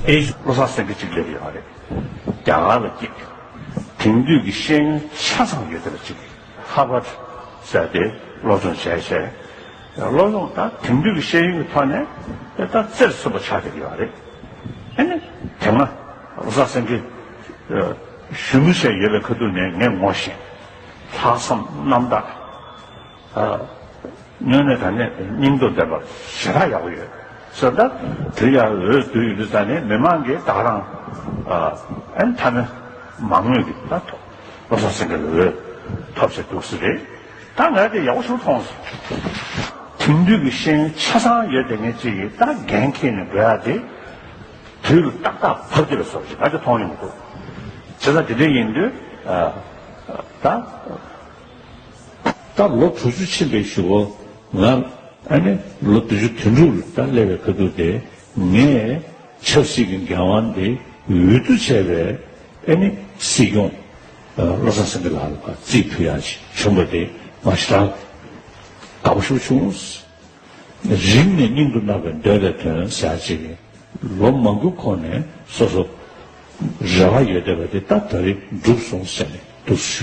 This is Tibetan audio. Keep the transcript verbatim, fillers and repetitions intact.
ཨེ་བློ་བཟང་སེང་གེ་གཅིག་སླེབས་ཡོད་རེད། རྒྱ་གར་ལ་གཅིག་དེང་དུས་ཀྱི་ཤེས་ཡོན་ཆ་ཚང་ཡོད་དེ་ལ་གཅིག་ཧར་བར་ཟེར་ཏེ་སློབ་སྦྱོང་བྱས་བྱས། སློབ་སྦྱོང་ད་དེང་དུས་ཀྱི་ཤེས་ཡོན་གྱི་ཐོག་ནས་དེ་ད་རྩེར་སོན་པ་ཆགས་བསྡད་ཡོད་རེད། ཨ་ནི་དེ་སྔ་བློ་བཟང་སེང་གེ་ཞུ་མི་བྱས་ཡོད་པའི་ཁ་ཐུག་ནས་ངས་ངོ་ཤེས། ལྷག་བསམ་རྣམ་དག་དངོས་གནས་དྲང་གནས་སྙིང་སྟོབས་ལྡན་པ་ཞེ་དྲག་ཡག་པོ་ཡོད། སོ་ད་དེ་ཡང་འོས་བསྡུ་ཡོད་དུས་ཙང་ནས་མི་མང་གིས་ད་རང་ཨ་མཐའ་མའི་མང་མོས་ཀྱི་ད་ཐོག་བློ་བཟང་སེང་གེ་ལ་འོས་ཐོབ་ཆེད་འདུག་སེ་རེད། ད་ང་དེ་ཡག་པོ་ཞིག་མཐོང་སོང་། དེང་དུས་ཀྱི་ཤེས་ཡོན་ཆ་ཚང་ཡོད་དེ་ངས་ཅིག་གིས་ད་འགན་འཁྱེར་ནས་འགྲོ་ཡ་དེ་དུས་ལ་ཏག་ཏག་བབ་ཀྱི་རེད་བཟོ་ཞིག་ང་དེ་མཐོང་ཡོང་གི་འདུག་བྱས་ཙང་དེ་འདྲ་ཡིན་དུས་ད། ད་ལོ་དྲུག་ཅུ་ཕྱིན་པའི་གཞུག་གུ་ང་ཨ་ནི་ལོ་བདུན་ཅུ་དོན་དྲུག་ལ་ད་སླེབས་པའི་ཁ་ཐུག་དེ་ངས་ཆབ་སྲིད་ཀྱི་འགན་དབང་དེ་འོས་བསྡུ་བྱས་པའི་ཨ་ནི་སྲིད་སྐྱོང་བློ་བཟང་སེང་གེ་ལགས་ལ་རྩིས་ཕུལ་ཡག་ཅིག་བྱུང་བ་དེ་ང་ཞེ་དྲག་དགའ་པོ་ཞེ་པོ་བྱུང་། རིང་ནས་སྙིང་དུ་བརྣག་པའི་འདོད་པའི་དོན་ཟེར་ཡག་ཅིག་ལོ་མང་པོའི་གོང་ནས་སོ་སོ་རེ་བ་ཡོད་བསྡད་པ་དེ་ད་ད་རེས་འགྲུབ་སོང་ཟེར་ནས་འདུག་སེ་ཞུ།